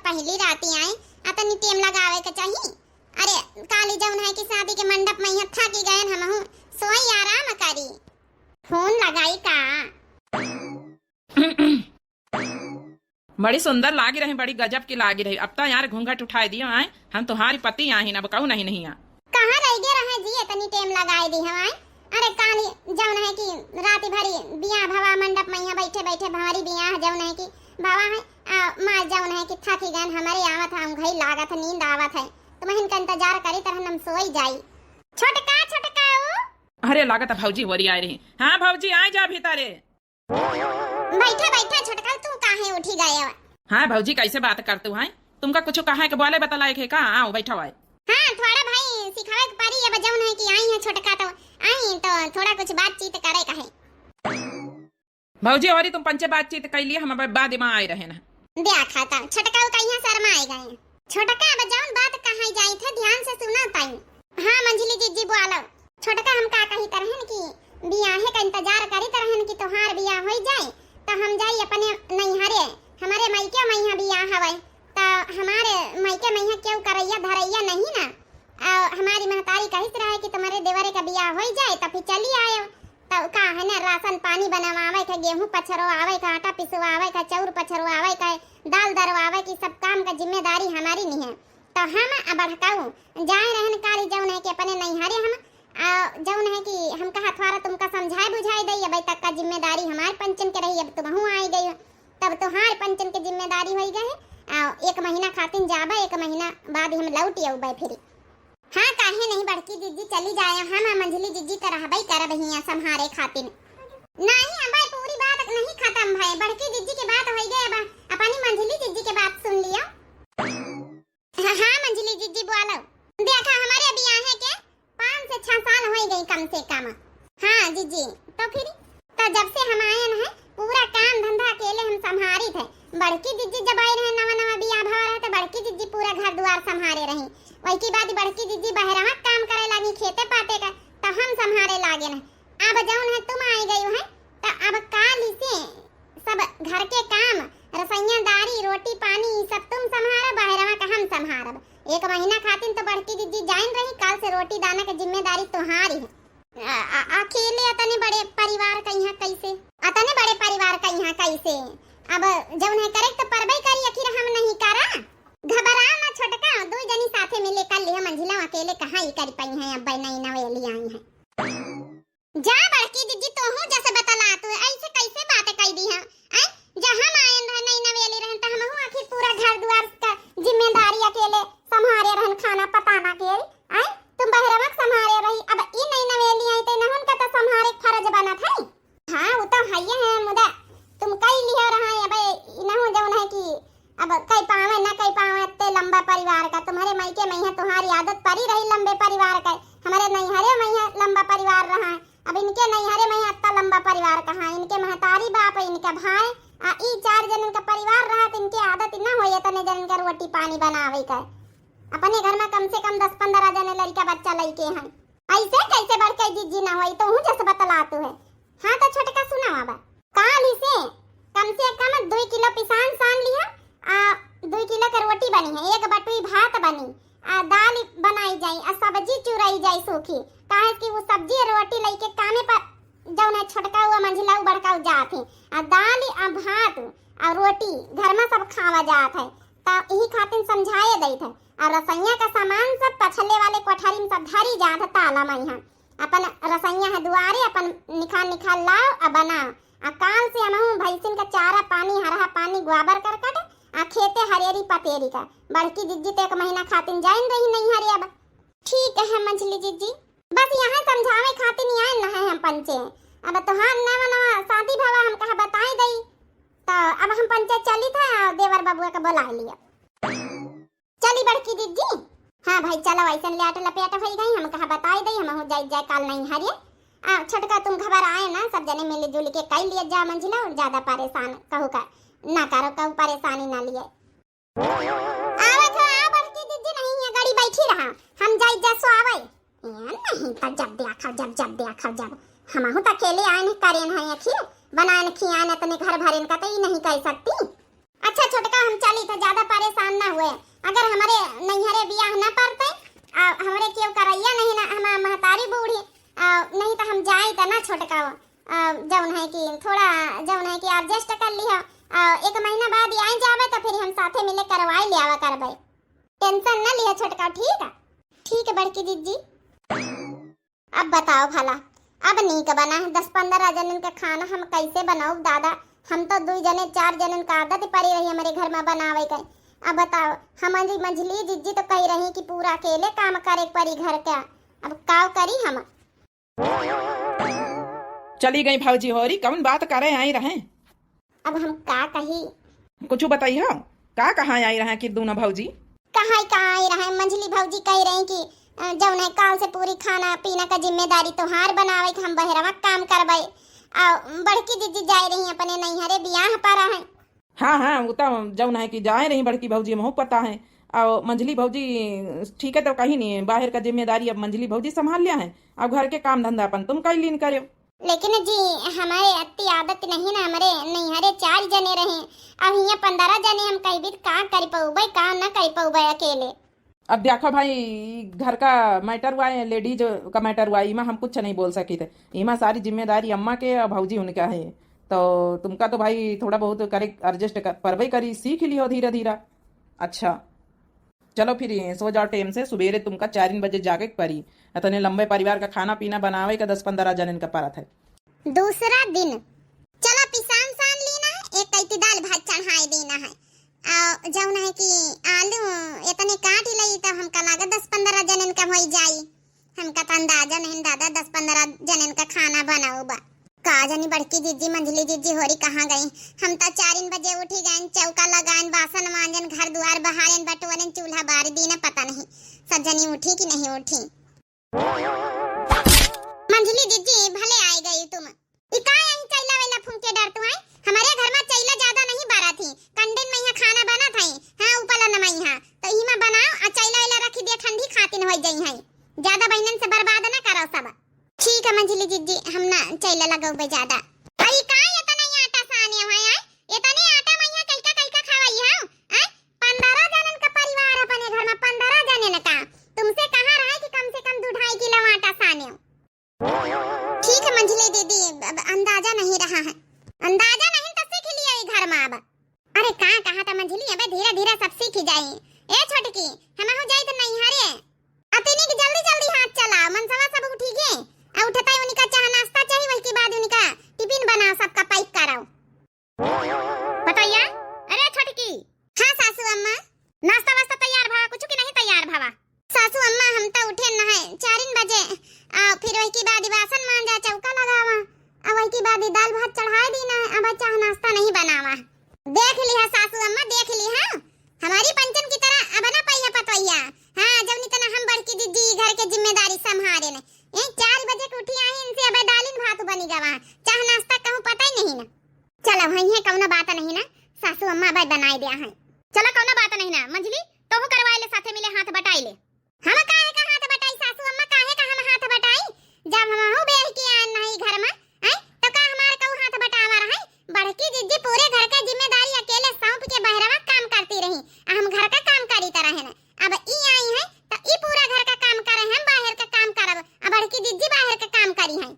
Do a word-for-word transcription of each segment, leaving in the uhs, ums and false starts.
पहली राती आए, अतनी टेम लगावे के चाही। अरे, काली जौन है कि शादी के मंडप में यहाँ थाकी गयन, हमहू सोई आराम करी। फोन लगाई का? बड़ी सुंदर लागी रही, बड़ी गजब की लागी रही। अब तो यार घूंघट उठाए दियो आए, हम तुम्हारी पति आहिन, अब कहू नहीं नहीं आ। कहाँ रह गए रहे जी, इतनी टेम लगाए दी हमारे। अरे काली जौन है कि राती भरी बियाह भवा मंडप में यहाँ बैठे बैठे भंवरी बियाह जौन है कि भवा है, आ, माँ जौन है कि थकी गयन, हमारे आवत है, हम घई लागत है, नींद आवत है, तुम्हें इनका इंतजार करी तरह हम सोई जाई। छोटका, छोटका ओ। अरे लागत है भौजी वरी आए रही। हाँ भौजी, आ जा भीतरे। बैठा, बैठा छोटका, तू काहे उठी गए? हाँ भौजी, कैसे बात करतू है? तुमका कुछ कहा है कि बोले बतलाए के का? आओ बैठा हुआ है। हाँ, थोड़ा भाई सिखावे के परी, अब जौन है कि आई है छोटका तो आई तो थोड़ा कुछ बातचीत करे का है। भौजी, और तुम पंचे बातचीत कर लिए, हम अब बाद में आए रहे ना। देखा था छोटका वो कहिया शर्मा आए गए। छोटका, अब जौन बात कहाई जाई थे, ध्यान से सुना ताई। हाँ, मंझली जिज्जी बोलो। छोटका, हम का कही तरहन कि बियाहे का इंतजार करी तरहन कि तोहार बियाह होई जाए, तो हम जाई अपने नैहरे। हमारे मायके में यहाँ बियाह हवे, तो हमारे मायके में यहाँ केहू करैया धरैया नहीं ना। आ, हमारी महतारी कहित रहे कि तुम्हारे देवरे का बियाह होई जाए, तो फिर चली आए। तब का है ना, राशन पानी बनवावे के, गेहूं पछरवावे के, आटा पिसवावे के, चाउर पछरवावे के, दाल दरवावे के, सब काम का जिम्मेदारी हमारी नहीं है। तो हम आ बड़काऊ जाए रहन काली जौन है कि अपने नैहरे हम, आ, जौन है कि हम कहा थोड़ा तुमका समझाए बुझाए दई, अबे तक का जिम्मेदारी हमार पंचन के रही, अब तुमहू आई गई हो, तब तोहार पंचन के जिम्मेदारी होई गए। आ, एक महीना खातिन जाबे, एक महीना बाद हम लौट अउबे फिर। हाँ, काहे नहीं बड़की जिज्जी चली जाए, हम आ मंझली जिज्जी तो रहबे करब हियाँ सम्हारे खातिन। नहीं, अब पूरी बात नहीं खत्म भए, बड़की जिज्जी के बात होई गए, अब अपनी मंझली जिज्जी के बात सुन लियो। हाँ, हाँ, मंझली जिज्जी बोलो। देखा, हमारे बियाहे के पाँच से छह साल होई गई कम से कम। हाँ जिज्जी, तो फिर तो जब से हम आयन है, पूरा काम धंधा अकेले हम संभारित है। बड़की जिज्जी जब आई रहे, नवा नवा बियाह भवा रहे, तो बड़की जिज्जी पूरा घर दुआर संभारे रही। वही के बाद बड़की जिज्जी बहरवा काम करे लागी, खेते पाते का, तो हम संभारे लागे न। अब जौन है तुम आई गई है, तो अब काल से सब घर के काम, रसोईया दारी, रोटी पानी, ई सब तुम संभारो, बहरवा का हम संभारब। एक महीना खातिन तो बड़की जिज्जी जाइन रही, काल से रोटी दाना के जिम्मेदारी तुम्हारी है। आ, आ, अकेले अतने बड़े परिवार का यहाँ कैसे? अतने बड़े परिवार का यहाँ कैसे? अब जौन है करे तो परबे करी, आखिर हम नहीं करा। घबरा ना छोटका, दो जनी साथे मिले कर लिया मंझिला, अकेले कहाँ ही कर पाई हैं, अब नई नवेली आई हैं। जा बड़की जिज्जी, तोहू जैसे बतला तू ऐसे कैसे बात कह दी है? हैं? जब हम आयन रहे, नई नवेली रहन, तो हमहू आखिर पूरा घर दुआर का जिम्मेदारी अकेले संभारे रहन, खाना पकाना के, हैं? तुम बहरवा के संभारे रही, अब ई नई नवेली आई, तो इन्हन का तो संभारे के फर्ज बनत है। हाँ, वो तो है ही है, मुदा तुम कई लियो रहा है, अब इन्हू जौन है कि अब कई पावे, ना कई पावे, इतने लंबा परिवार का। तुम्हारे मायके में यहाँ तुम्हारी आदत पड़ी रही लंबे परिवार का। हमारे नैहरे में यहाँ लंबा परिवार रहा है, अब इनके नैहरे में यहाँ इतना लंबा परिवार कहाँ? इनके महतारी बाप, इनका भाई, आ ई चार जनन का परिवार रहा, तो इनके आदत ना हो, इतने जनन का रोटी पानी बनावे का। अपने घर में कम से कम दस पन्द्रह जने लड़का बच्चा लइके हैं। ऐसे कैसे बड़के जिज्जी ना होई, तोहू जस बतलातू है। हाँ तो छोटका सुना अब। काल ही से कम से कम दुई किलो पिसान सान लिहा, आ दुई किलो के रोटी बनी है, एक बटुई भात बनी, आ दाल बनाई जाई, आ सब्जी चुराई जाई सूखी, काहे कि वो सब्जी रोटी लइके कामे पर जौन है छोटका हुआ मंझिला उ बड़का उ जात है, आ दाल आ भात आ रोटी घर में सब खावा जात है। त यही खातिर समझाए देत है। आ रसोइया का सामान सब पछले वाले कोठरी में सब धरी जात है ताला में। यहाँ अपन रसोइया है दुआरे, अपन निखार निखार लाओ आ बनाओ। आ काल से हमहू भैंसिन का चारा पानी, हरहा पानी, गोबर करकट आ खेते हरेरी पतेरी का। बड़की जिज्जी तो एक महीना खातिर जाइन रही नैहरे। अब ठीक है मंझली जिज्जी, बस यहाँ समझावे खातिर नहीं आए न है हम पंचे। अब तोहार नवा नवा शादी भवा हम कहा बताई दई, तो अब हम पंचे चली था, देवर बबुआ का बुला लिया। चली बड़की जिज्जी। हाँ भाई चलो, ऐसन लेट लपेट होई गई, हम कहा बताई दई, हमहू जाई जाए काल नैहरे। आ छोटका तुम घबराए ना, सब जने मिल जुल के कई लिए जा मंझिला, ज्यादा परेशान कहू का ना करो, कहू परेशानी ना लिए। आवत हो, आ बड़की जिज्जी नहीं है, गाड़ी बैठी रहा, हम जाई जा सो आवे। ए, नहीं तो जब देखा जब, जब देखा जब, हमहू तो अकेले आए नहीं करेन है, अखिल बनाए न खियाए न, अपने घर भरेन का तो ई नहीं कह सकती। अच्छा छोटका, तो हम चली तो ज्यादा परेशान ना हुए। अगर हमरे नैहरे बियाह ना परते, आ, हमरे केहू करैया नहीं ना, हमार महतारी बूढ़ी, आ, नहीं तो हम जाई तो ना छोटकावा। आ, जौन है कि थोड़ा, जौन है कि adjust कर लिहा। आ, एक महीना बाद आई जावे तो फिर हम साथे मिले करवाई ले आवा करबे। Tension ना लिहा छोटका, ठीक है? ठीक है बड़की जिज्जी। अब बताओ भला, अब नीक बना है, दस पन्द्रह जनन का खाना हम कैसे बनाउब दादा? हम तो दुई जने चार जनन का आदत पड़ी रही हमरे घर में बनावे के। अब बताओ, हमारी मंझली जिज्जी तो कही रही कि पूरा अकेले काम करे के पड़ी घर का, अब काव करी हम? चली गई भौजी होरी, कौन बात करे आई रहे? अब हम का कही? कुछ बताई हो, का कहाँ आई रहे कि दूनो भौजी? कहाँ का आई रहे, मंझली भौजी कही रही कि, अ, जौन है काल से पूरी खाना पीना का जिम्मेदारी तोहार बनावे के, हम बहरवा काम करबे। आ बड़की जिज्जी जाए रही अपने नैहरे बियाह पर है। हाँ, हाँ, वो तो जौन है कि जाए रही बड़की भौजी, महू पता है। और मंझली भौजी, ठीक है, तो कहीं नहीं, बाहर का जिम्मेदारी अब मंझली भौजी संभाल लिया है, अब घर के काम धंधा अपन तुम कर लीन करो। लेकिन जी, हमारे अति आदत नहीं ना, हमारे नैहरे चार जने रहे, अब हियाँ पन्द्रह जने हम कई बीत का कर पउबे, का ना कर पउबे अकेले। अब देखो भाई, घर का matter हुआ है, ladies का matter हुआ है, इमा हम कुछ नहीं बोल सकी थे। इमा सारी जिम्मेदारी अम्मा के और भौजी उनका है, तो तुमका तो भाई थोड़ा बहुत करे adjust कर, परबे करी, सीख लियो धीरे धीरे। अच्छा, चलो फिर सो जाओ time से, सुबेरे तुमका चार बजे जागे के परी। इतने लंबे परिवार का खाना पीना बनावे का दस पन्द्रह जनन का परत है। दूसरा दिन, चलो पिसान सान लीना है, एक कैती दाल भात चढ़ाए देना है। आ जौन है कि आलू इतने काट लई तो हमका लागत दस पन्द्रह जनन का होई जाई। हमका तो अंदाजा नहीं दादा, दस पन्द्रह जनन का खाना बनाउबा। का जानी बड़की जिज्जी, मंझली जिज्जी होरी कहाँ गई। हम तो चारिन बजे उठी गए, चौका लगाएन, बासन मांजन, घर दुआर बहारेन, बटोरेन, चूल्हा बार दीन, पता नहीं सब जनी उठी कि नहीं उठी। मंझली जिज्जी भले आए गई तुम, ई का यहीं चैला वैला फूंके डर तू है? हमारे घर में चैला ज्यादा नहीं बरत ही, कंडेन में यहाँ खाना बनत है। हाँ, उपला न में यहाँ तो इही में बनाओ, आ चैला वैला रखी दिया, ठंडी खातिन हो जाई है। ज्यादा बहनन से बर्बाद ना करो सब। ठीक है मंझली जिज्जी, हम ना चैला लगौबे ज्यादा। अरे का इतना ही आटा साने हो है? इतने आटा में यहाँ कैका कैका खवाई हो? हैं? पन्द्रह जनन का परिवार अपने घर में, पन्द्रह जनन का। तुमसे कहाँ रहे कि कम से कम दो ढाई किलो आटा साने हो? ठीक है मंझली दीदी, अब अंदाजा नहीं रहा है। अंदाजा नहीं तो सीख लिया ये घर में अब। अरे का कहा था मंझली, अबे धीरे धीरे सब सीख जाई। ए छोटकी, हमहू जाई तो नहीं हरे। अतिनी की जल्दी जल्दी हाथ चला, मनसवा सब उठी गए। आ उठता है उनका चाह नाश्ता चाहिए, वही के बाद उनका टिफिन बनाओ, सबका पैक कराओ। पतोहिया, अरे छोटकी। हाँ सासू अम्मा। नाश्ता वास्ता तैयार भवा, कुछ की नहीं तैयार भवा? सासू अम्मा, हम तो उठे न है चारिन बजे, आ फिर वही के बाद बासन मांजा, चौका लगावा, आ वही के बाद दाल भात चढ़ाए दीना है, अब चाह नाश्ता नहीं बनावा। देख लिहा सासू अम्मा, देख लिहा, हमारी पंचन की तरह अब ना पाई है पतोहिया। हाँ, जब इतना हम बड़की दीदी घर के जिम्मेदारी संभारे न, ये चार बजे के उठी आई, इनसे अब दालिन भात बनी गवा, चाह नाश्ता कहूँ पता ही नहीं ना। चलो, वही है, कौनो बात नहीं ना, सासू अम्मा अबै बनाए दिया है। चलो, कौनो बात नहीं ना, मंझली, तोहू करवाए ले, साथे मिले हाथ बटाई ले। हम काहे का हाथ बटाई सासू अम्मा, काहे का हम हाथ बटाई? जब हमहू बेह के आन नहीं घर में, हैं, तो का हमार कहू हाथ बटावा रहे? बड़की जिज्जी पूरे घर का जिम्मेदारी अकेले सौंप के बहरवा काम करती रही, आ हम घर का काम करी त रहे न। अब ई आई है, तो ई पूरा घर का काम करे, हम बाहर का काम करब, आ बड़की जिज्जी बाहर का काम करी है।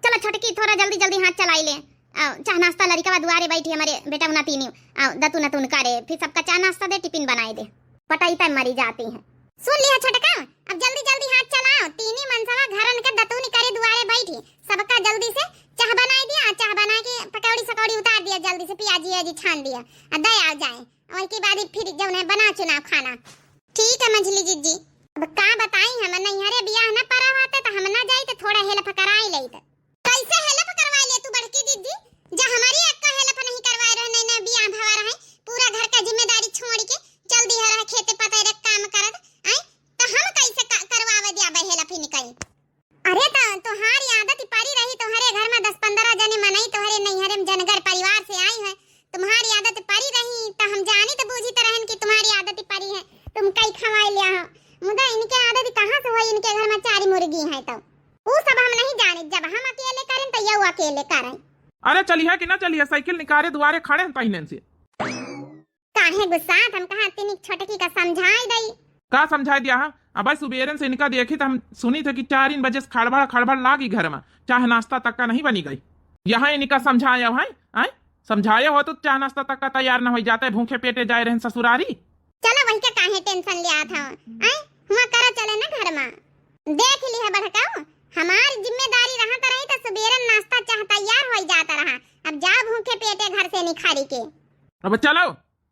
चलो छोटकी, थोड़ा जल्दी जल्दी हाथ चलाई ले। आओ, चाह नाश्ता लड़िकवा दुआरे बैठी, हमारे बेटा उना तीनी, आओ, दतुन अतुन करे, फिर सबका चाह नाश्ता दे, टिफिन बनाए दे। पटाई तय मरी जाती है। सुन लिहा छोटका, अब जल्दी जल्दी हाथ चलाओ, तीनी मनसवा घरन के दतुन करे दुआरे बैठी, सबका जल्दी से चाह बनाए दिया, चाह बना के पकौड़ी सकौड़ी उतार दिया, जल्दी से प्याजी व्याजी छान दिया, आ दे आ जाए। और की बाद फिर जौन है बना चुनाव खाना। ठीक है मंझली जिज्जी। अब का बताई, हम नैहरे बियाह ना परा होते तो हम ना जाई तो थोड़ा help कराई लेत। कैसे help करवाई ले तू बड़की जिज्जी? जा हमारी अक्का help नहीं करवाए रहे, नहीं ना बियाह भवा रहे, पूरा घर का जिम्मेदारी छोड़ के चल दिया रहे खेते पतैरे काम करत, आए तो हम कैसे क-, करवावे दिया बे help ही निकाई। अरे त तोहार आदत परी रही, तोहरे घर में दस पन्द्रह जने मनई तोहरे नैहरे में जनगर परिवार से आई है, तुम्हारी आदत परी रही त हम जानी त बूझी त रहन कि तुम्हारी आदत परी है, तुम कई खवाए लिया हो। मुदा इनके आदत कहाँ से हुई, इनके घर में चारी मुर्गी है तो ऊ सब हम नहीं जानी, जब हम अकेले करें तो यऊ अकेले करें। अरे चलिहा कि ना चलिहा, साइकिल निकारे दुआरे खड़े हैं पहिनन से। काहे गुस्सात? हम कहा तिनी छोटकी का समझाई दई। का समझाई दिया है? अब सुबेरन से इनका देखी तो हम सुनी थे कि चारिन बजे से खड़बड़ खड़बड़ लागी घर में, चाह नाश्ता तक का नहीं बनी गई। यहाँ इनका समझाया है, आय? समझाया हो तो चाह नाश्ता तक का तैयार न होई जाते, भूखे पेटे जाए रहन ससुरारी। चला वही का काहे tension लियात हो, आय? हुआ करा चले ना घर में। देख ली है बड़काऊ, हमार जिम्मेदारी रहत रही तो सुबेरन नाश्ता चाह तैयार होई जात रहा। अब जाओ भूखे पेटे घर से निखारी के। अब चलो,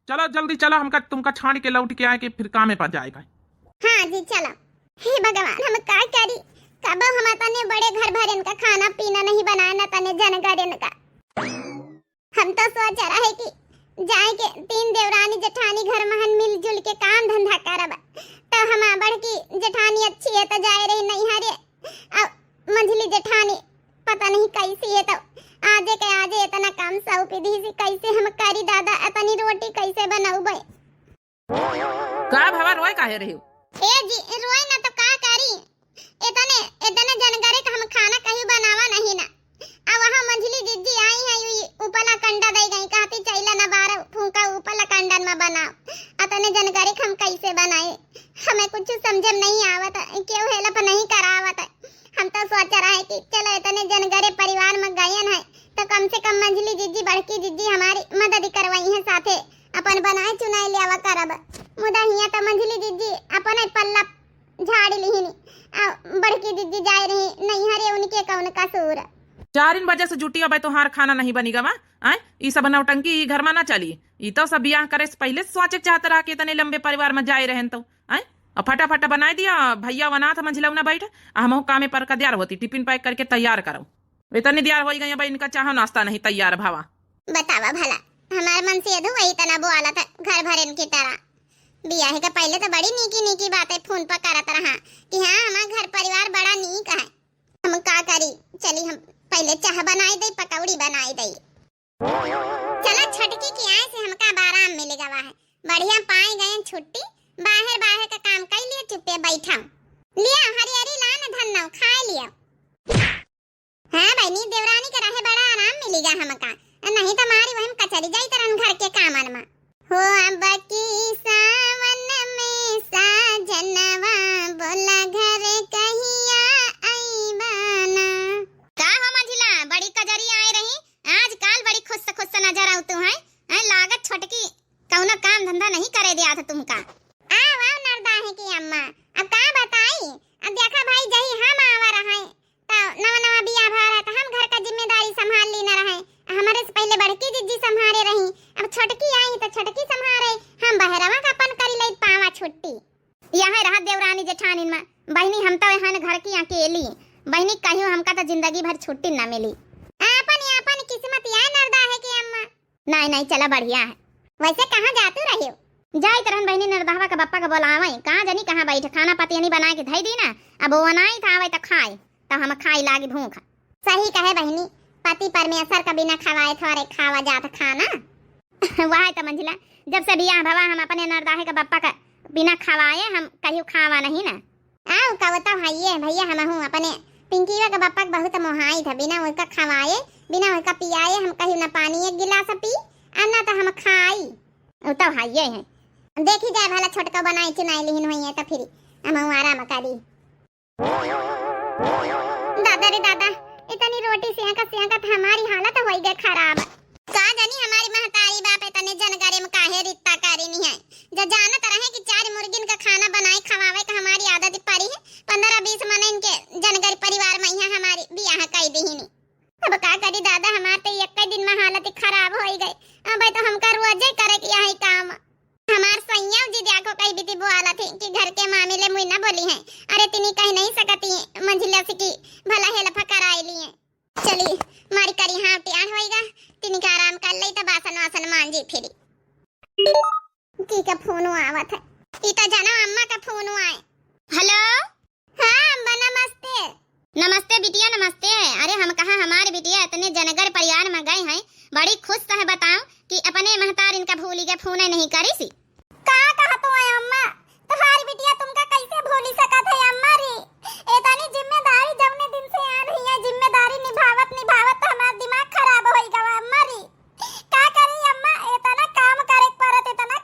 चलो जल्दी चलो, हमका तुमका छाड़ के लौट के आए के फिर कामे पर जाएगा। हाँ जी चलो। हे भगवान, हम का करी, कबो हम तने बड़े घर भरन का खाना पीना नहीं बनाए, न तने जनगरन का। हम तो सोच रहे कि जाए के तीन देवरानी जेठानी घर महन मिलजुल के काम धंधा करब, तो हम बड़की जेठानी अच्छी है तो जाए रही नैहरे, अब मंझली जेठानी पता नहीं कैसी है, तो आजे के आजे इतना काम सौंपी दी सी, कैसे हम करी दादा, इतनी रोटी कैसे बनौबे? का भवा, रोए काहे रही हो? ए जी, रोए ना तो का करी, इतने, इतने जनगरे का हम खाना कहीं बनावा नहीं ना। अब वहाँ मंझली जिज्जी आई है, यू ऊपला कंडा दे गई, कहती चैला न बारह फूंका ऊपला कंडन में बनाओ। इतने जनगरे का हम कैसे बनाए, हमें कुछ समझ में नहीं आवत, क्यों help नहीं करावत। हम तो सोच रहे कि चलो इतने जनगरे परिवार में गयन है, तो कम से कम मंझली जिज्जी, बड़की जिज्जी हमारी मदद करवाई है साथे, अपन बनाए चुनाए लियावा करब। मुदा हिया तो मंझली जिज्जी अपन पल्ला झाड़ लिहिनी, आ बड़की जिज्जी जाए रही नैहरे, उनके कौन कसूर। चारिन बजे से जुटी, अब तोहार खाना नहीं बनी गवा, आय? ई सब नौटंकी ई घर में ना चली। ई तो सब बियाह करे से पहले सोचे के चाहत रहा कि इतने लंबे परिवार में जाए रहन तो, आय? अब फटाफट बनाए दिया, भैया वनाथ मंझिलौना बैठ, आ हमहू कामे पर का दियार होती, टिफिन pack करके तैयार करो। इतनी दियार होई गई, अब इनका चाह नाश्ता नहीं तैयार भावा। बतावा भला, हमार मन से अधु वही तना बोआलत है, घर भरन की तरह। बियाह के पहले तो बड़ी नीकी नीकी बातें फोन पर करत रहा कि हाँ, हमार घर परिवार बड़ा नीक है। हम का करी, चली हम पहले चाह बनाई दई, पकौड़ी बनाई दई। चला छोटकी की आए से हमका अब आराम मिल गवा है, बढ़िया पाए गए छुट्टी, बाहर बाहर का काम कर लिया, चुप्पे बैठा लिया, हरी हरी लान धन्नो खाए लिया। हाँ बहिनी, देवरानी के रहे बड़ा आराम मिली गा हमका, नहीं तो मारी वही में कचरी जाई तरन घर के कामन में। हो अब की सावन में साजनवा, बोला घर कहिया अइबा ना। का हो मंझिला, बड़ी कजरी आए रही, आजकल बड़ी खुश खुश नजर आऊ तू है, हैं? लागत छोटकी कौनो काम धंधा नहीं करे दिया था तुमका। आओ आओ नरदाहे की अम्मा, अब का बताई, अब देखा भाई जही हम आवा रहे तो नवा नवा बियाह भा रहा, तो हम घर का जिम्मेदारी संभाल ली न रहे। हमरे से पहले बड़की जिज्जी संभारे रही, अब छोटकी आई तो छोटकी संभारे। हम बहरवा का अपन करी लई पावा छुट्टी। यह रहा देवरानी जेठानिन में, बहिनी हम तो यहाँ घर की अकेली। बहिनी कहियो हमका तो जिंदगी भर छुट्टी न मिली। आपन आपन किस्मत या नरदा है कि अम्मा। नहीं नहीं, चला बढ़िया है। वैसे कहाँ जातू रही हो? जाइत रहन बहिनी नरदहवा के बप्पा के बोलावे, कहाँ जनी कहाँ बैठ, खाना पतियनी बनाए के धई दी ना, अब वो बनाई था आवे तो खाए, तो हम खाई लागी भूख। सही कहे बहिनी, पति परमेश्वर का बिना खवाए थोरे खावा जात खाना। वह तो मंझिला, जब से बियाह भवा हम अपने नरदाहे के बप्पा का बिना खवाए हम कहियो खावा नहीं ना। आउ का वो तो हइये भैया, हमहू अपने पिंकीवा के बप्पा के बहुत मोहाई था, बिना उनका खवाए, बिना उनका पियाए हम कहियो ना पानी एक गिलास पी, आ ना तो हम खाई। उ तो हइये है। देखी जाए भला छोटका बनाई चुनाई लिहिन होइए तो फिर हमहू आराम करी। दादा रे दादा, इतनी रोटी सेंका सेंका तो हमारी हालत होई गए खराब। का जानी हमारी महतारी बाप इतने जनगरे में काहे रित्ता करीनी है। जो जानत रहे कि चार मुर्गिन का खाना बनाई खवावे का हमारी आदत पड़ी है, पन्द्रह बीस मनइन के जनगरे परिवार में यहाँ हमारी बियाह कई दीहिनी। अब का करी दादा, हमार तो एक दिन में हालत खराब होई गई। अब तो हमका रोजे करे के यही काम। हमार सैया जी देखो कई बीती बोआला थी कि घर के मामले मुई ना बोली है। अरे तिनी कह नहीं सकती मंझिला से कि भला हेल्प कराई लिए। चली मारी करी हाँ टियान होईगा, तिनी का आराम कर लई तो बासन वासन मांजी फिरी। की का फोन आवत है? ई तो जाना अम्मा का फोन आए। हेलो। हाँ अम्मा नमस्ते। नमस्ते बिटिया नमस्ते। अरे हम कहा हमारी बिटिया इतने जनगर परिवार में गए हैं, बड़ी खुश है बताओ कि अपने महतारिन का भूली गए, फोन नहीं करी सी। का कहा तो है अम्मा, तुम्हारी बिटिया तुमका कैसे भूली सकत है अम्मा री? इतनी जिम्मेदारी जौने दिन से आ रही है, जिम्मेदारी निभावत निभावत तो हमार दिमाग खराब होई गवा अम्मा री। का करी अम्मा, इतना काम करे के पड़त, इतना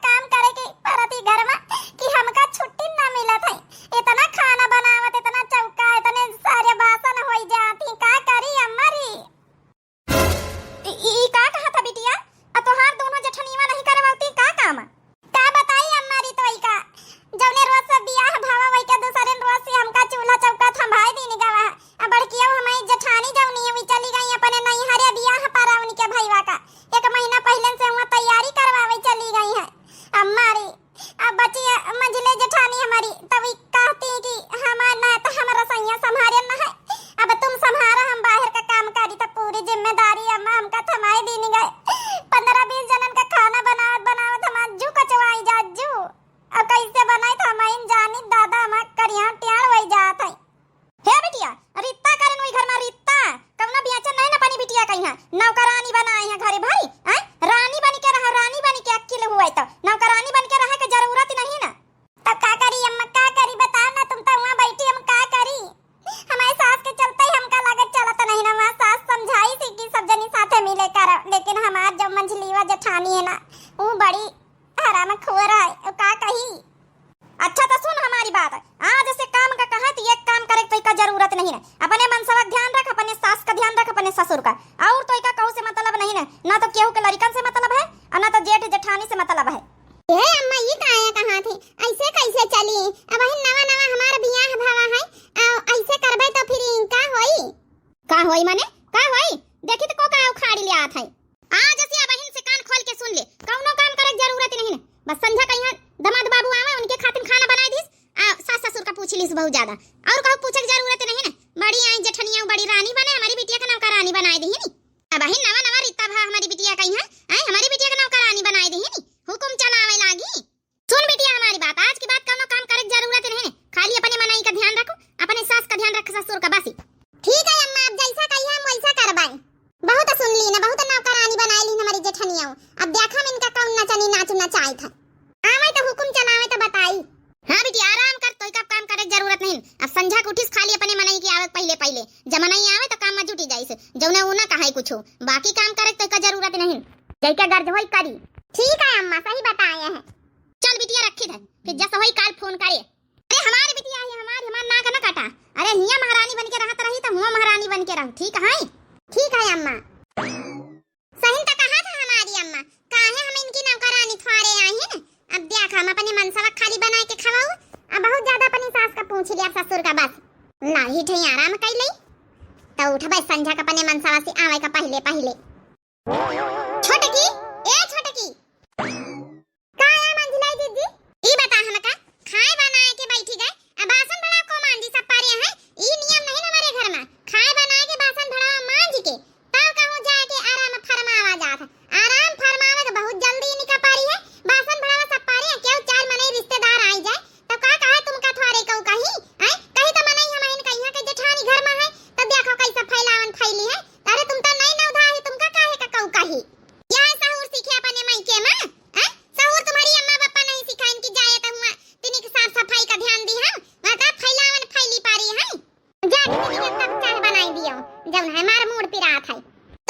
जेठानी है ना, ऊ बड़ी हरामखोर है, ऊ का कही। अच्छा तो सुन हमारी बात, आज से काम का कहा तो एक काम करे तो का जरूरत नहीं है। अपने मनसवा का ध्यान रख, अपने सास का ध्यान रख, अपने ससुर का, और तो का कहू से मतलब नहीं है, ना तो केहू के लड़िकन से मतलब है और ना तो जेठ जेठानी से मतलब है। ए अम्मा, ये काहे कहा थे, ऐसे कैसे चली? अबहिन नवा नवा हमार बियाह भवा है, आ ऐसे करबे तो फिर का होई? का होई माने? का होई? देखी तो को का उखाड़ी ले आत है। आज से अबहिन से कान खोल के सुन ले, कौनो काम करे के जरूरत नहीं है। बस संझा कहिया दमाद बाबू आवे, उनके खातिर खाना बनाए दिस, आ सास ससुर का पूछ लिस बहुत ज्यादा, और कहू पूछे के जरूरत नहीं है। बड़ी आई जेठनिया, बड़ी रानी बने, हमारी बिटिया का नौकरानी बनाए दी नी। अबहिन नवा नवा रित्ता भा हमारी बिटिया कहिया, आई हमारी बिटिया का नौकरानी बनाए दी नी, हुकुम चलावे लागी। सुन बिटिया हमारी बात, आज के बाद कौनो काम करे के जरूरत नहीं है, खाली अपने मनई का ध्यान रखो, अपने सास का ध्यान रख, ससुर का बस। ठीक है अम्मा, अब जैसा कहिए हम वैसा करबाई। बहुत सुन ली ना, बहुत नौकरानी बनाए ली हमारी जेठनिया। अब देखा हम इनका कौन नचनी नाच नचाई था। आवे तो हुकुम चलावे तो बताई। हाँ बिटिया आराम कर, तोई का काम करे के जरूरत नहीं। अब संझा के उठिस खाली अपने मनई के आवे के पहले पहले, जब मनई आवे तो काम में जुटी जाइस, जौने ऊ ना कहाई कुछो, बाकी काम करे के तोई का जरूरत नहीं। जैके गर्ज होई करी। ठीक है अम्मा, सही बताए हैं। चल बिटिया रखी धन, फिर जस होई काल फोन करे। अरे हमारी बिटिया है, हमारी, हमार नाक न काटा। अरे हिया महारानी बन के रहत रही तो हुआ महारानी बन के रह, ठीक है? ठीक है अम्मा। सही तो कहा था हमारी अम्मा, काहे हम इनकी नौकरानी थ्वारे आई है ना। अब देख हम अपने मनसवा खाली बनाए के खवाऊ, अब बहुत ज्यादा अपनी सास का पूछ लिया ससुर का बस। लाही ठई आराम कर ले, तो उठबे संझा का अपने मनसवा से आवे का पहले पहले। छोटकी, ए छोटकी। का है मंझिलाई दीदी? ई बता हमका, खाए बनाए के बैठी गए, आ बासन भड़ा को मांजी सब पारे हैं? ई नियम नहीं हमारे घर में। खाए बनाए के बासन भड़ा मांज के, तब कहूँ जाए के आराम फरमावा जात है। आराम फरमावे के बहुत जल्दी इनका पारी है। बासन भड़ा सब पारे हैं, केहू चार मनई रिश्तेदार आई जाए, तब का कहा तुमका थ्वारे कहू कही? हैं? कही तो मनई हम इन कहिया के जेठानी घर में है, तब देखो कैसे फैलावन फैली है। अरे तुम तो नई नवधा है, तुमका काहे का कहू कही? यह सहूर सीखे अपने मायके में, हैं? सहूर तुम्हारी अम्मा पापा नहीं सिखाइन कि जाए तो हुआ तिनी के साफ सफाई का ध्यान दी हम, वहाँ तो फैलावन फैली पारी है। जा दीदी, तब चाह बनाई दियो, जौन हमार मूड पिरात है।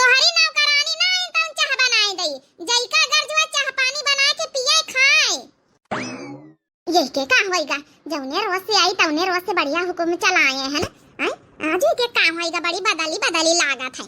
तोहरी नौकरानी ना आई, तौन चाह बनाई दई। जैका गर्ज हुआ, चाह पानी बना के पिए खाए। यही के का होइगा, जौने रोज से आई, तौने रोज से बढ़िया हुकुम चलाए है ना। आय, आज ही के का होइगा, बड़ी बदली बदली लागत है।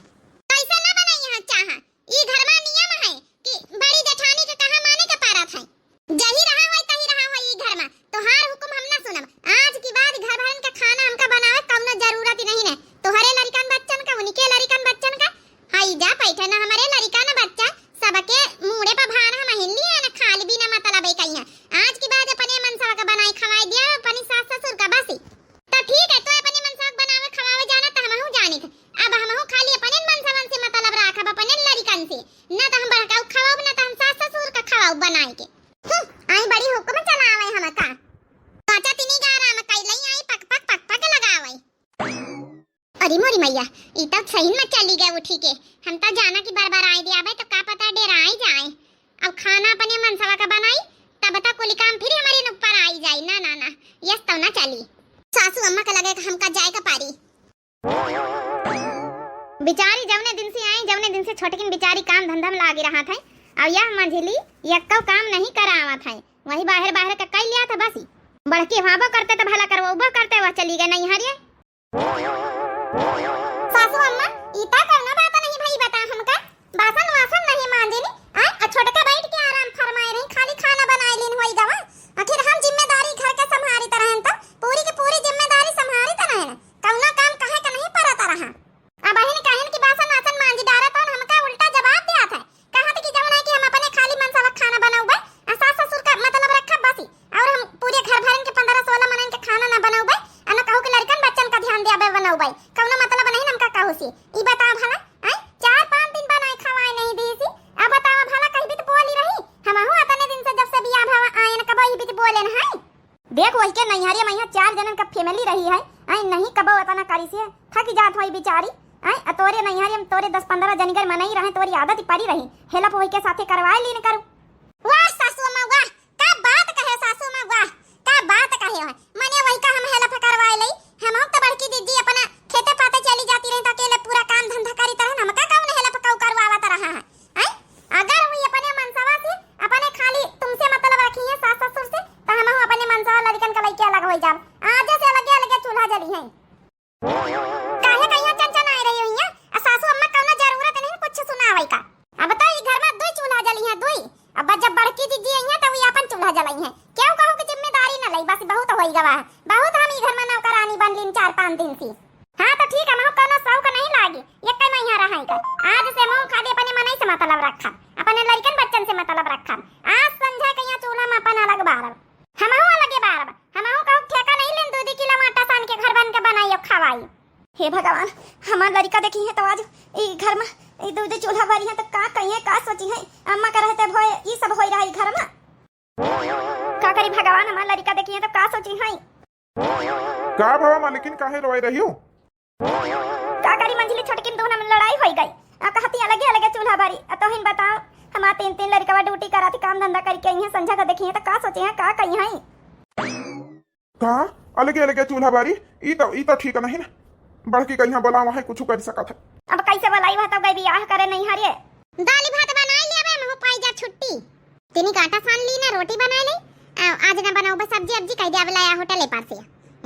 कैसे ना बनाई यहाँ चाह? ई घर मा नियम है कि बड़ी जेठानी के कहा माने के परत है। जही रहा होई, तही रहा होई ई घर मा। तोहार हुकुम हम ना सुनब। आज की बाद घर भरन के खाना हमका बनावे कौनो जरूरत ही नहीं है। तोहरे लरिकन बच्चन का, उनके लरिकन बच्चन का, हई जा पैठे ना हमरे लरिका ना बच्चा, सबके मूड़े पर भार हम हिन लिए ना, खाली बिना मतलब है कहीं। आज की बाद अपने मनसवा का बनाई खवाई दिया, अपनी सास ससुर का बसी। तो ठीक है, तो अपने मनसवा का बनावे खवावे जाना तो हमहू जानित। अब हमहू खाली अपने मनसवन से मतलब राखब, अपने लरिकन से। ना तो हम बड़का खवाब, ना तो हम सास ससुर का खवाब बनाए के। हम्म, आई बड़ी हुक्म चलावे हमका। चाचा तिनी गारा में कैलई आई पक पक पक पक लगावे। अरे मोरी मैया, ई तो सही में चली गए उठी के। हम तो जाना कि बार बार आए दे आवे तो का पता डेराई जाए। अब खाना अपने मनसवा का बनाई, तब तक कुल काम फिर हमारे ऊपर आई जाई। ना, ना, ना, यस तो ना चली। सासू अम्मा के लगे हमका जाए का पारी। बिचारी जौने दिन से आई, जौने दिन से छोटकिन बिचारी काम धंधा में लागी रहत है। अब यह मंझली यक्को काम नहीं करावत है, वही बाहर बाहर का कई लिया था बस। बड़की भाबो करते तो भला करवो, वो करते वह चली गए नहीं हरिए। सासू अम्मा, ई ता कौनो बात नहीं भई, बता हमका। बासन वासन नहीं मांजे नी, आ, आ छोटका बैठ के आराम फरमाए रही, खाली खाना बनाए लीन होई गवा। आखिर हम जिम्मेदारी घर के संभारी त रहन, तो पूरी की पूरी जिम्मेदारी संभारी त रहन, कौनो काम कहे के नहीं परत रहा। अब अहिन कहन की बासन वासन मांजी डारा, तो हमका उल्टा जवाब दिया था। कहत कि जवन है कि हम अपने खाली मनसवा खाना बनउबे, आ सास ससुर का मतलब रखब बसी, और हम पूरे घर भरन के पन्द्रह सोलह मनन के खाना ना बनउबे, आ ना कहू के लड़कन बच्चन का ध्यान देबे बनउबे, कौनो मतलब नहीं हमका कहू सी। ई बताओ भला, आय, चार पाँच दिन बनाए खवाए नहीं दी सी, अब बताओ भला कहीं बीत बोली रही, हमहू अतने दिन से जब से बियाह भवा आयन कबो ही बीत बोले न है। देख, वही के नैहरिया में यहाँ चार जनन का family रही है, आई नहीं कबो अतना करी से थक जात होई बिचारी। आई, आ तोरे नैहरिया में तोरे दस पन्द्रह जनिगर मनई रहे, तोरी आदत ही पड़ी रही, help वही के साथे करवाए लीन करू। वाह सासू अम्मा वाह, का बात कहे सासू अम्मा वाह, का बात कहे है। मने वही का हम help करवाए लई, हम तो बड़की दीदी अपना खेते पाते चली जाती रही, तो अकेले पूरा काम धंधा करी तरह हमका कौन help कऊ करवावत रहा है। आई, अगर वही अपने अपने लड़िकन बच्चन से मतलब रखब। आज संझा के यहाँ चूल्हा में अपन अलग बारब, हमहू अलगे बारब। हमहू कहूँ ठेका नहीं लेन, दू दू किलो आटा सान के घर बन के बनाई और खवाई। हे भगवान, हमार लड़िका देखिहैं तो आज ई घर में ई दू दू चूल्हा बारी है तो का कहिए, का सोचिहैं? अम्मा का रहते भोए ई सब होई रहा ई घर में। का करी भगवान, हमार लड़िका देखिहैं तो का सोचिहैं? का भवा मालकिन, काहे रोए रही हो? का करी मंझली, छोटकिन दून में लड़ाई होई गई। आ कहती अलगे अलगे चूल्हा बारी। आ तोहिन बताओ, हमार तीन तीन लड़िकवा ड्यूटी करा थी, काम धंधा करके आई हैं, संझा का देखिहैं तो का सोचिहैं, का कहिहैं? का अलगे अलगे चूल्हा बारी? ई तो, ई तो ठीक नहीं ना। बड़की कहिया बोलावा है, कुछ कर सकत है। अब कैसे बोलाई, वह तो गई बियाह करे नहीं हरे। दाली भात बनाई लिया बे, महू पाई जा छुट्टी। तिनी का आटा सान ली ना, रोटी बनाई ले। आ, आज ना बनाओ बस सब्जी अब्जी, कह दिया बोला या होटल पर से।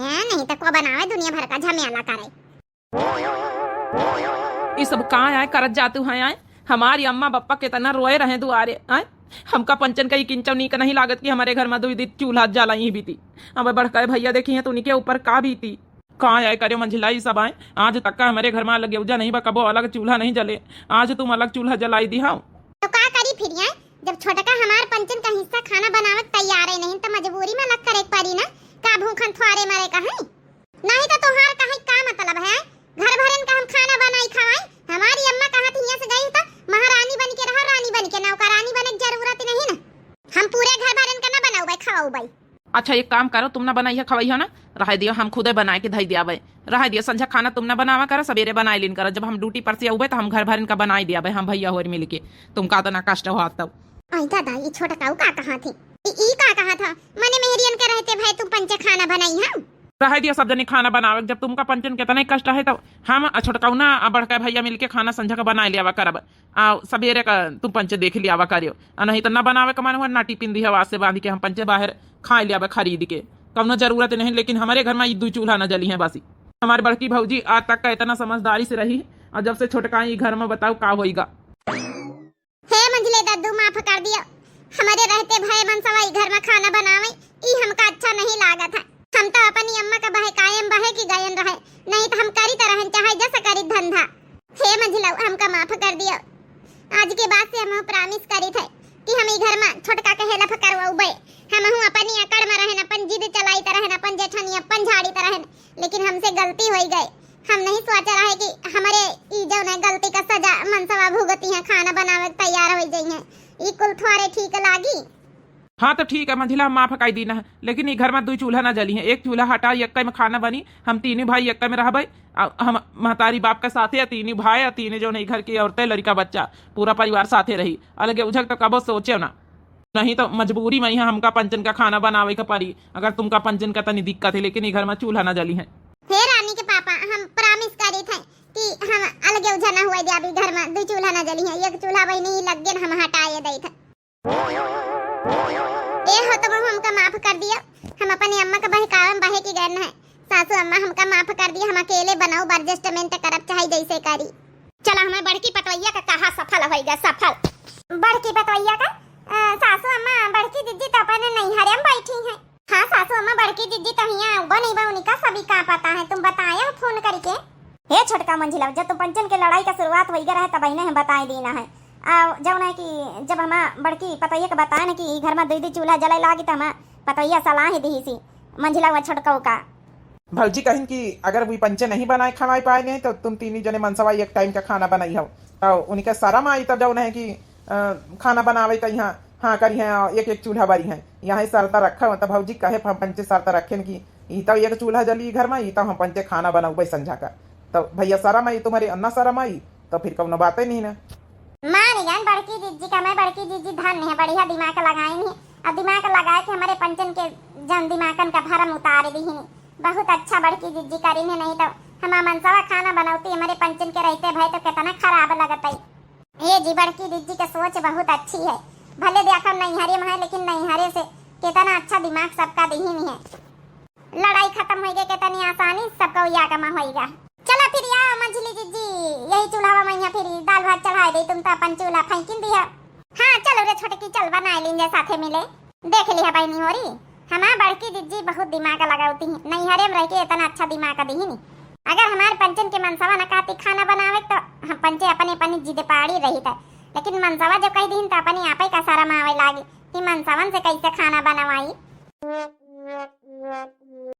हैं, नहीं तो को बनावे, दुनिया भर का झमेला करे। ई सब का आए करत जातू हैं आए? हमारी अम्मा बप्पा कितना रोए रहे दुआरे आए। हमका पंचन का ई किंचव नीक नहीं लागत कि हमारे घर में दुई दिन चूल्हा जलाई ही बीती। अब बड़का भैया देखिहैं तो उनके ऊपर का बीती। का आए करे मंझिला ई सब आए? आज तक का हमारे घर में अलग उजा नहीं बा, कबो अलग चूल्हा नहीं जले। आज तुम अलग चूल्हा जलाई दिहाओ। तो का करी फिर आए? जब छोटका हमार पंचन का हिस्सा खाना बनावे के तैयार है नहीं तो मजबूरी में अलग करे के पड़ी ना। का भूखन थ्वारे मरे का है? नहीं तो तोहार कहे का मतलब है? घर भरन का हम खाना बनाई खवाई? हमारी अम्मा कहत हियां से गई तो महारानी बन के रहो, रानी बन के, नौकरानी बने के जरूरत नहीं ना। हम पूरे घर भरन का ना बनाउबे, खवाउबे। अच्छा, एक काम करो, तुम ना बनाइए खवाइयो ना, रह दियो, हम खुदे बनाए के धई दियाबे। रह दियो, संझा खाना तुम ना बनावा करो, सवेरे बनाए लीन करो, जब हम ड्यूटी पर से आउबे तो हम घर भरन का बनाए दियाबे, हम भैया होर मिल के। तुम का तो ना कष्ट हो तब। आई दादा, ई छोटकाऊ का कहा थी? ई, ई का कहा था? मने मेहरियन के रहते भए तुम पंचे खाना बनाई हम? रह दियो सब जनी खाना बनावे, जब तुमका पंचन के इतना ही कष्ट है तो हम आ छोटकाऊ ना आ बड़का भैया मिलके खाना संझा का बनाए लियावा करब। आ सवेरे का तुम पंचे देख लियावा करियो, आ नहीं तो ना बनावे का मन हुआ ना टिफिन दिहवा से बांध के हम पंचे बाहर खाए लियावे खरीद के। कौनो जरूरत नहीं, लेकिन हमारे घर में ई दुई चूल्हा ना जली हैं बसी। हमारी बड़की भौजी आज तक का इतना समझदारी से रही, और जब से छोटका ई घर में बताओ का होइगा। हे मंझले दद्दू, माफ कर दियो। हमरे रहते भए मनसवा ई घर में खाना बनावे, ई हमका अच्छा नहीं लागत है। हम तो अपनी अम्मा का बहकायम बहे की गयन रहे, नहीं तो हम करित रहन चाहे जस करित धंधा। हे मंझलऊ, हमका माफ कर दियो। आज के बाद से हम प्रॉमिस करित है कि हम ई घर में छोटका के हेल्प करवाउबे। हमहू अपनी अकड़ में रहन, अपन जिद चलाइत रहन, अपन जेठनी अपन झाड़ित रहन, लेकिन हमसे गलती होई गए। हम नहीं सोच रहे कि हमरे ई जौन है गलती का सजा मनसवा भुगती हैं, खाना बनावे के तैयार होई जइहें। ई कुल थोड़े ठीक लागी? हाँ तो ठीक है मंझिला, हम माफ कर दी ना, लेकिन ई घर में दुई चूल्हा ना जली हैं, एक चूल्हा हटा, यक्का में खाना बनी, हम तीनों भाई यक्का में रहबे। आ हम महतारी बाप के साथे, तीनों भाई, आ तीनों जौन है घर की औरतें, लड़का बच्चा, पूरा परिवार साथे रही। अलगे उझक तो कबो सोचे ना। नहीं तो मजबूरी में यहाँ हमका पंचन का खाना बनावे के पड़ी, अगर तुमका पंचन का तनी दिक्कत है, लेकिन ई घर में चूल्हा ना जली हैं। हे रानी के पापा, हम प्रॉमिस करित है कि हम अलगे उझा ना हुए दे, अभी घर में दुई चूल्हा ना जली हैं, एक चूल्हा वही नहीं लग गए, हम हटाए देत है। ए हो, तुम हमका माफ कर दियो, हम अपनी अम्मा के बहकावे में बहे की गए हैं। सासू अम्मा हमका माफ कर दियो, हम अकेले बनाउब, adjustment करब चाहे जैसे करी। चला, हमें बड़की पतोहिया का कहा सफल होइगा, सफल। बड़की पतोहिया का, अ, सासू अम्मा, बड़की जिज्जी तो अपने नैहरे में बैठी हैं। हाँ सासू अम्मा, बड़की जिज्जी तो हियाँ उबो नहीं बा, उनका सभी का पता है, तुम बताया फोन करके। हे छोटका मंझिला, जब तुम पंचन के लड़ाई का शुरुआत होइगा रहे तब इन्हें हम बताए दीना है। आ जौन है कि जब हमा बड़की पतोहिया के बताए ना कि ई घर में दुई दुई चूल्हा जले लागी तो हमा पतोहिया सलाह दी सी मंझिला व छोटकऊ का। भौजी कहिन कि अगर वी पंचे नहीं बनाए खवाए पाए नहीं तो तुम तीनों जने मनसवा एक टाइम का खाना बनाई हो। तो उनके शर्म आई तो जौन है कि, अ, खाना बनावे का यहाँ हाँ करी हैं, एक एक चूल्हा बारी हैं, यहाँ ही शर्त रखा हो। तो भौजी कहे हम पंचे शर्त रखेन कि ई तो एक चूल्हा जली घर में, ई तो हम पंचे खाना बनाउबे संझा का। तो भैया शर्म आई तुम्हारे, अन्ना शर्म आई तो फिर कौनो बातें नहीं ना। मान गए बड़की जिज्जी का, मैं बड़की जिज्जी धन्य है, बढ़िया दिमाग लगाई नहीं। अब दिमाग लगाए के हमारे पंचन के जन दिमागन का भरम उतार दी ही। बहुत अच्छा बड़की जिज्जी करी ने, नहीं तो हमार मनसवा खाना बनौती हमारे पंचन के रहते भए तो कितना खराब लगत है। ए जी, बड़की जिज्जी के सोच बहुत अच्छी है। भले देखम नैहरे में है, लेकिन नैहरे से कितना अच्छा दिमाग सबका दिहिन है। लड़ाई खत्म होइगे, कितनी आसानी सबका उयागमा होइगा। चला फिर या मंझली जिज्जी, यही चूल्हा में यहाँ फिर दाल भात चढ़ाए दे, तुम तो अपन चूल्हा फेंकिन दिया। हाँ, चलो रे छोटकी, चल बनाए लीन जाए साथे मिले। देख लिहा बहनी होरी, हमार बड़की जिज्जी बहुत दिमाग लगावती है, नैहरे में रह के इतना अच्छा दिमाग दिहिन। अगर हमारे पंचन के मनसवा न कहती खाना बनावे तो हम पंचे अपने अपनी जिद पाड़ी रही था। लेकिन मनसवा जो कहि दिहिन त अपनी आपै का शरम आवै लागी कि मनसवन से कैसे खाना बनवाई।